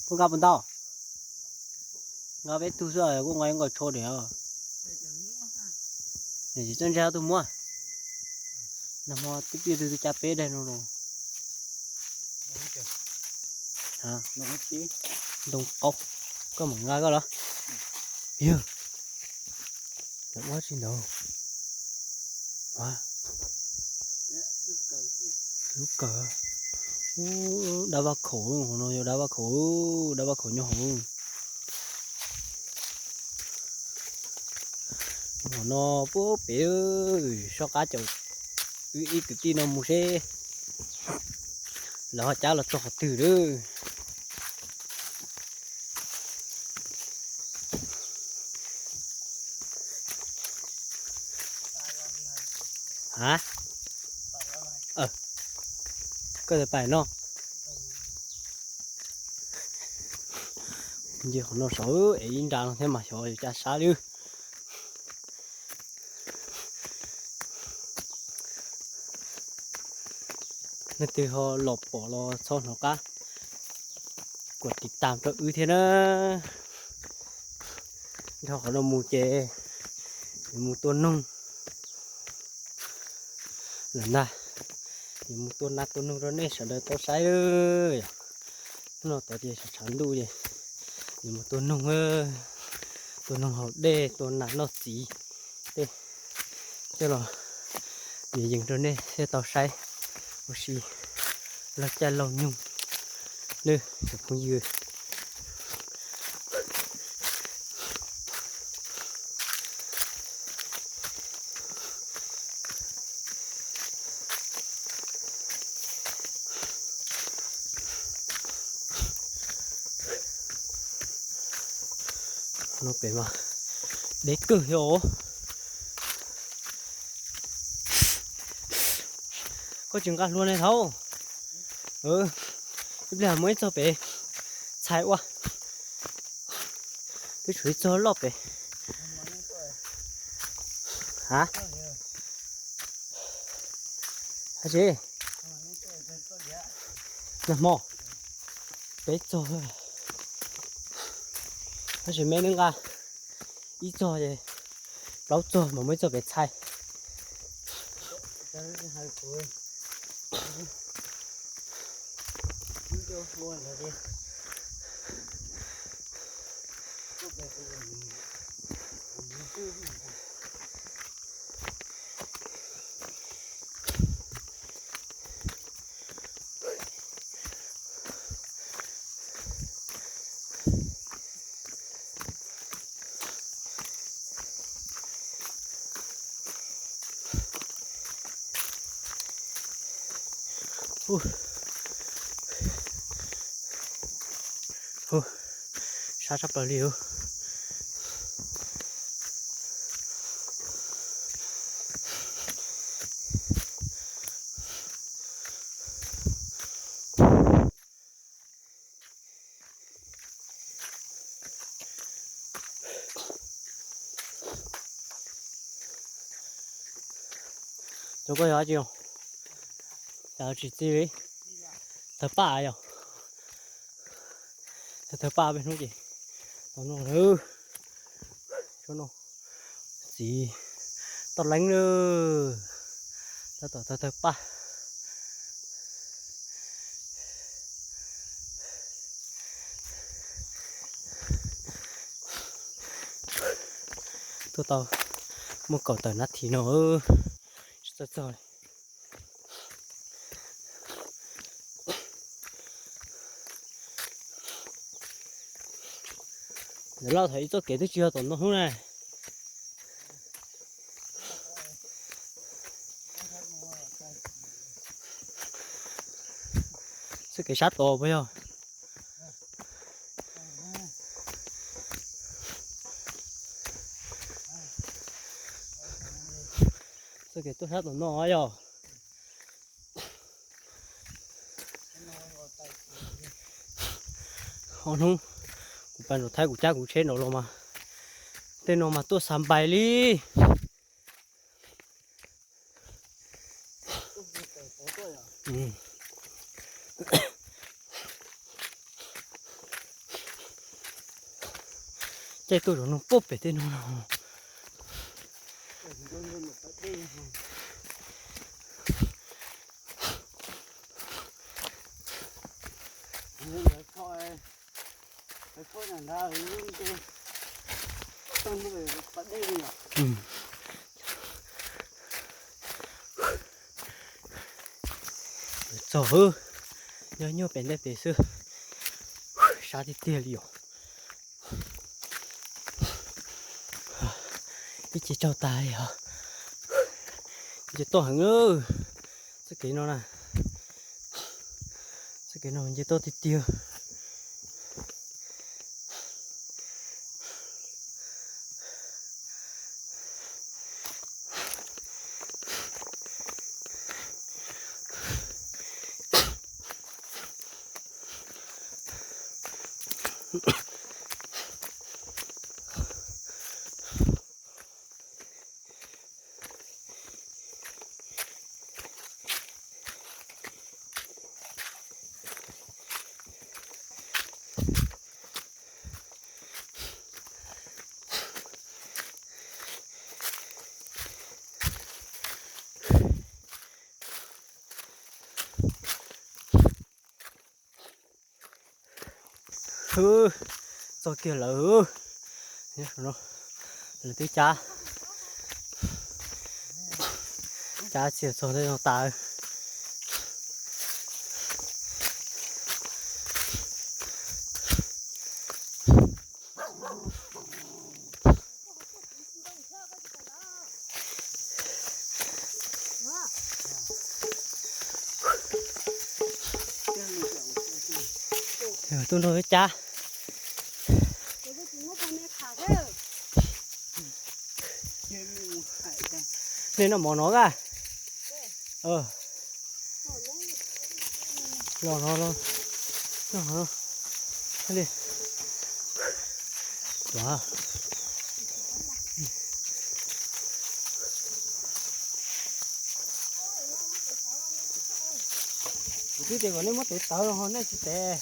Kuv nqa puas ntau? Nqa peb tug xwb, kuv nqa nkaus tsho diam. Tsis txawj ntse tus muab. Nag hmo twb pib twb twb cab peb daim no los. Ntoo qaub, koj mam nqa koj los. Yog, ua tsis ntau. Lub kawm, dab vaj khaum, no yog dab vaj khaum, dab vaj khaum nyob hauv. Hauv no puag pem, soj qab caum wb ib kwv tij no mus seb lawv ho cab los txog qhov twg lawm. Ha, koj tus pais no, nce qhov no saud es ib nra no thiab mas xyov yuav cab sab li. Leej twg ho los pom los txhob hnov qab kuas tiv tam rau wb thiab na. Dhau qhov no mus ces yuav mus tua noog lawm ntag. Yuav mus tua nas tua noog rau nej sawv daws tau saib. Hnub no tod ces tshav tshav ntuj ces yuav mus tua noog, tua noog haus dej, tua nas noj txiv tej, coj los yees yees rau nej thiaj tau saib ua si laug caij laug nyoog nawb cov phooj ywg. No pem mas deb kawg thiab os. Koj tsis nqa hlua ne thaub? Ib pliag muaj ib txog pem txhais ua. Twb tshuav ib txog loj pem. Ha? Hab tsi? Nag hmo peb txog, tab sis me neb nqa ib txog es plaub txog mas muaj ib txog pem txhais. Sab sab plaws li os. Cov koj yog dab tsi? Cas tsis txi li? Thawj paj yog, thawj paj peb hnub ces tau noj lawm. Tsuas noj txiv toj leeb lawm. Tab tom thawj thawj paj. Tuaj tau muaj kaum tawm nab thim no tsis txawj txog li. Lawv loj thaum ib txoj kev twb tsis yog tom ntoo hnub na. Txoj kev sab tod puas yog? Txoj kev tuaj sab tom no yog. Ob hnub kuv pais nram Thaib kuv cab kuv tsheb nraud los mas tej no mas tuaj xa npais li. Caij tuaj zov noog puag pem tej no no. Txog, nyob nyuag pem ntej pem xwb, sab tiag tiag li os. Ib ce tsaug tas li os. Nce toj heev. Txoj kev no na, txoj kev no nce toj tiag tiag. Txog kiag lawm. Lawv twb cab, cab txias txog tej no tas. Tuaj nrog cab. Nej noj mov no a? Los no, los no. Li. Kuv twb tias kom nej muab tus tawv los ho nej tsis tes.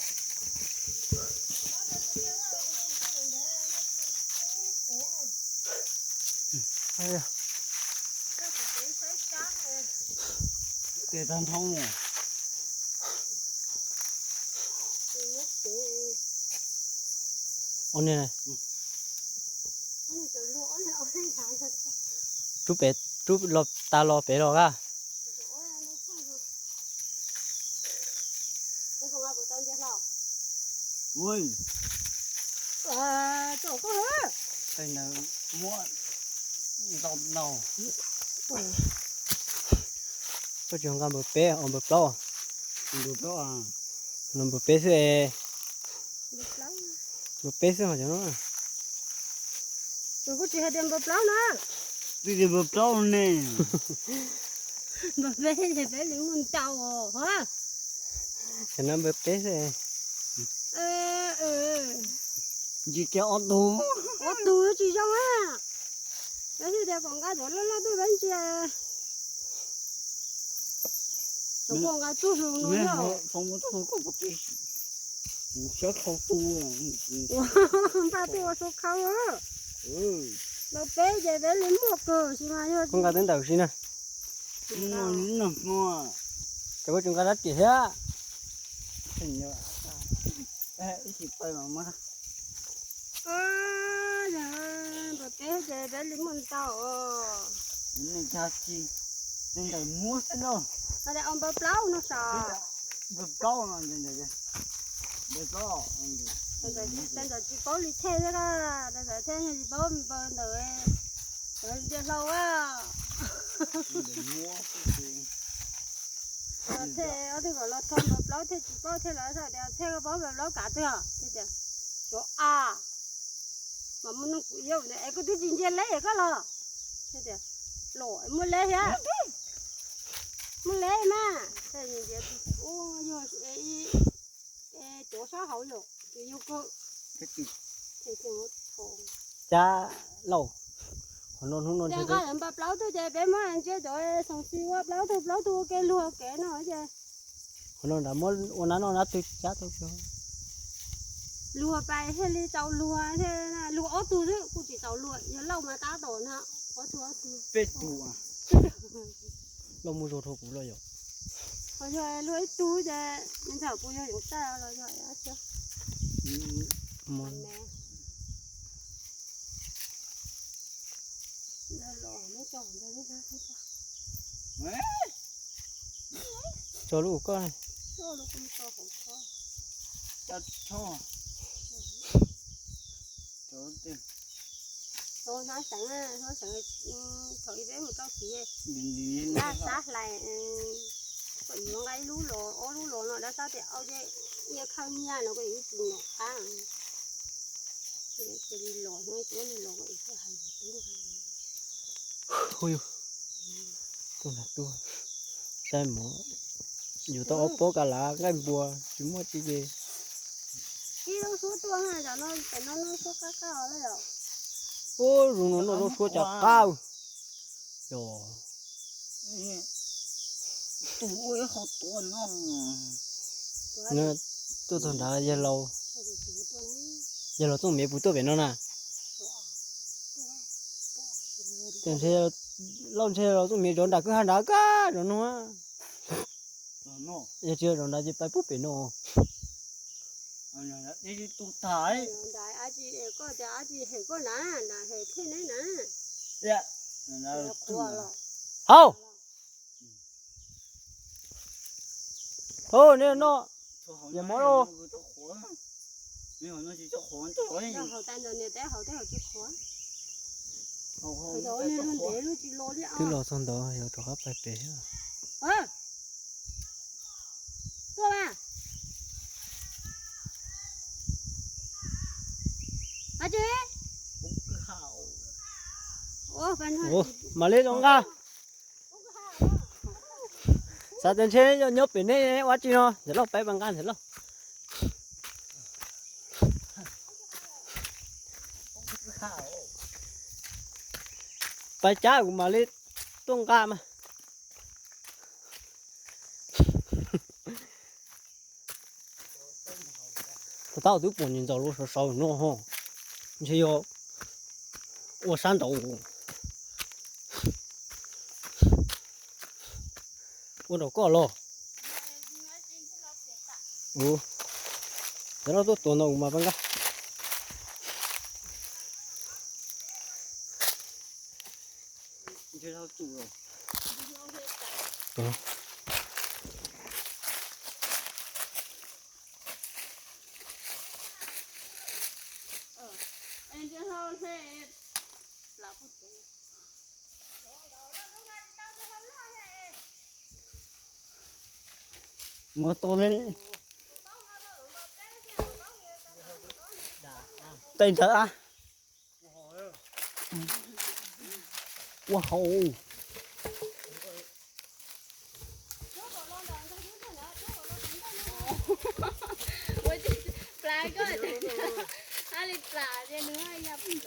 Tes tag nrho. Ua li, rub pem, rub tas los pem los a. Tej ntawd muab ntau ntau. Koj tsis nqa npawg peb os, npawg plaub? Npawg peb xwb es. Npawg peb xwb os cov no. Kuv tsis hais tias npawg plaub na. Twb tias npawg plaub ne. Npawg peb ces peb li muaj ntau os. Cov no npawg peb xwb. Ntsis kiag ob tug. Ob tug tsis zoo a. Peb xwb tias kom nqa cov loj loj tuaj peb ntsia. Cov koj nqa tsuj hlus no yog. Npaj tuaj ua su khau. Los peb ces peb li muaj kawg si mas yog. Koj nqa teb ntawm si na. Ces koj tsis nqa rab riam thiab. Npawg peb ces peb li muaj ntau. Npawg plaub no sav. Ntawd tsis paub li thej thiab, ntawd thej tsis paub npawg ntawd, ntawd ntsia hlau a. Thej ob tug kom los thov npawg plaub, thej tsis paub thej los tias thej koj paub npawg plaub kav twg os, thej tias suav a, mas muaj noog kuv iab es koj twb tsis ntsia leb koj los, thej tias los muaj leb thiab, muaj leb mas, thej ntsia, yog cov sab hauv yom, ces yog kawg. Cab lauj, qhov no hnub no nqa npawg plaub tuaj ces peb muab ntsia cov xoo xi ua plaub tug plaub tug ua ke luag kev no ces. Qhov no nrad muab ua nab noj nab twg cab tau. Luag pais thiaj li tau luag thiab, luag ob tug xwb kuj tsis tau luag, yog Lauj mas tab tom na, ob tug ob tug. Peb tug. Lauj muaj zog dhau kuv los yog? Ho yog luag ib tug ces ntshe kuv yog yoov taj los yog dab tsi. Tso lub ua koj. Tau hnab seev, hnab seev thaum ib peb mus tau txiv, daj sab hlais, kom yuav nqa ib lub los ob lub los no daj sab tias au ces nyias khawb nyias no kom yuav tsis nyom qab. Cia li los hnub ib tuab los kom thiaj hais tub. Hu yus, tuaj nrag tuaj, saib mov, yuav tau ob pob kas lav nqaij npua, tsis muaj tsi ces. Ib lub suab tuaj na, tam no lub suab qab qab lawm. Ub, zoo no noj zaub suab cas qab. Yog. Tuaj txog nrad yawg laus, yawg laus Txooj Miv puas tuaj pem no na? Lauj ntshe laus Txooj Miv zov nram kwj ha nrad kab zov no. Yog tsis zov nrad ces pais pub pem no. Hauj! Hauj, nej noj, yog mov lauj. Twb los txog ntawd yog rov qab pais pem thiab. Ua, mam li zoo nqa. Xav tias ntshe yog nyob pem nej ua tsi no, ntxawm lauj, peb pab nqa ntxawm lauj. Pab cab kuv mam li tuaj nqa mas. Tau twb pom ntsis ntxaus lub saud saud no ho, ntshe yog ua sab nraud. Ua nraum koj los. Ntxawm lauj, tuaj tuav ntawm kuv mas pab nqa. Muab tau li. Tes ntsawv a. Ua hauv. Plas koj, a li plas ces nws ya plas.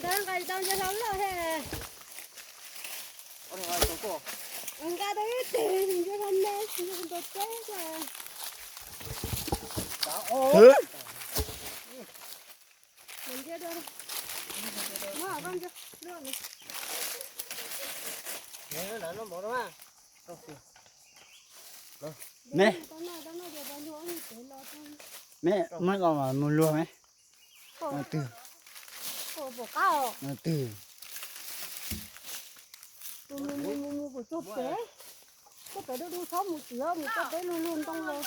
Ntawd nqa tau ntsia hlau loj he. Nqa tau ib teg ntsia hlau me, ntsia hlau teb. Ntsia dua. Me, me, muab los mus luag me. Twg? Twg? Mus mus mus mus kuv tug pem. Koj pem dub dub txhob mus txiv, mus koj peb lug lug ntoo los.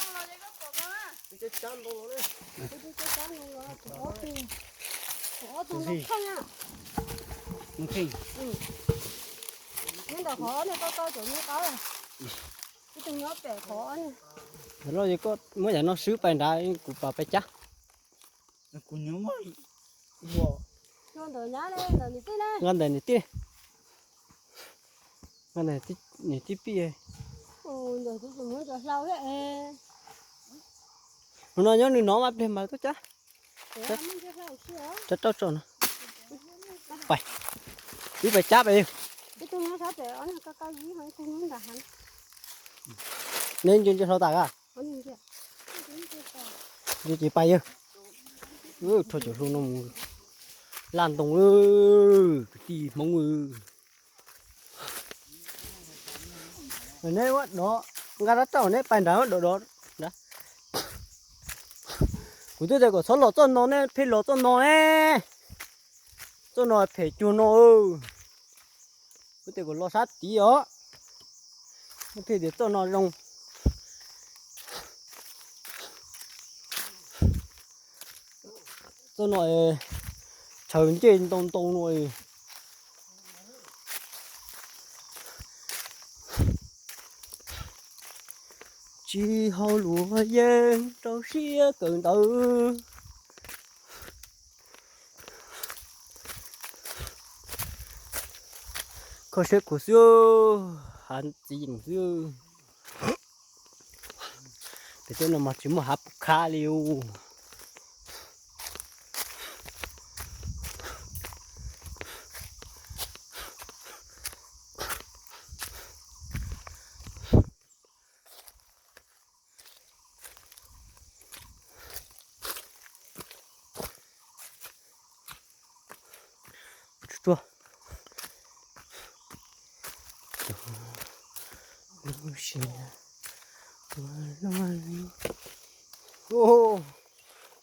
Kuv ob tug, kuv ob tug ntoo kheej na. Nyob ntawm qhov ne, tau tau cov me qab. Ib tug nyob pem qhov ne. Loj, koj muab yam no swb pais nrad, kuv pab peb cab. Kuv nyob ntawm nyab ntawm niam tij na. Nqa ntawm niam tij, nqa ntawm niam tij pij. Ntawm tus muab cov hlau thiab. Hnub no nyob nws no mas pliag mas tuaj cab. Rau rau tso no. Pais, wb pais cab pais. Ib tug nyob sab pem, ib tug nyob nram hav. Neb ntsia ntsia hlo tas a. Ntsia ces pais yawg. Rho cov hluas no mus laj ntoo, kwv tij Hmoob. Neb ua dov, nqa rab rauj neb pais nrad ua dov dov. Kuv twb tias kom txhob los txoj no ne, pheej los txoj no ne. Txoj no phem cuag no. Kuv tias kom los sab tid os. Pheej tias txoj no zoo. Txoj no tshaw ncej ntau ntau no. Tsis haus luag yeeb rau siab kawm ntawv. Kho siab khuav xwb, hav txiv yeem xwb. Pem tej no mas tsis muaj hav puv khab li us.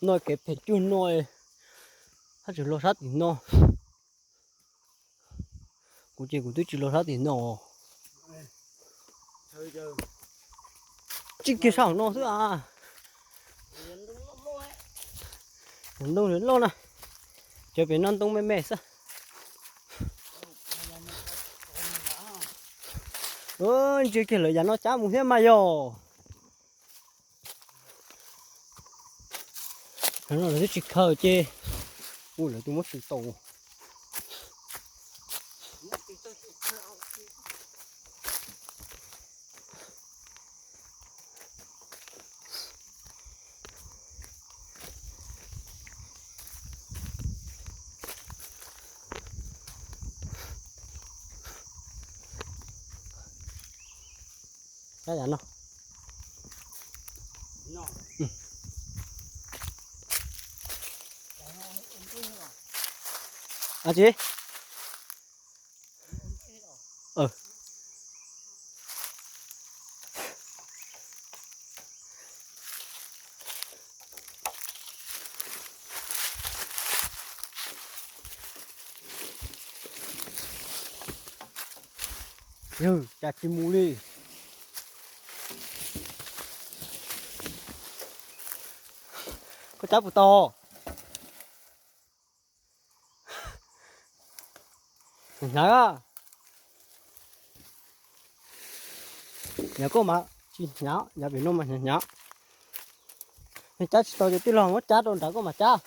No kev phem cuag no, haj tseem los sab tim no. Kuv ces kuv twb tsis los sab tim no. Tsis kiag sab hauv no xwb a. Ntoo loj na. Cov pem no ntoo me me xwb. Ntsia kiag lawv yav no cab mus thiab mas yog. Lawv twb tsis khaws ces, u, lawv twb muab tsis tau. Cab yav no. Ab tsi. Yawg, cas tsis mus li? Koj cab puas tau? Hnyav, hnyav. Yog koj mas tsis hnyav, yog pem no mas hnyav hnyav. Yog cab tsis tau ces tij laug muab cab rau nrad koj mam cab.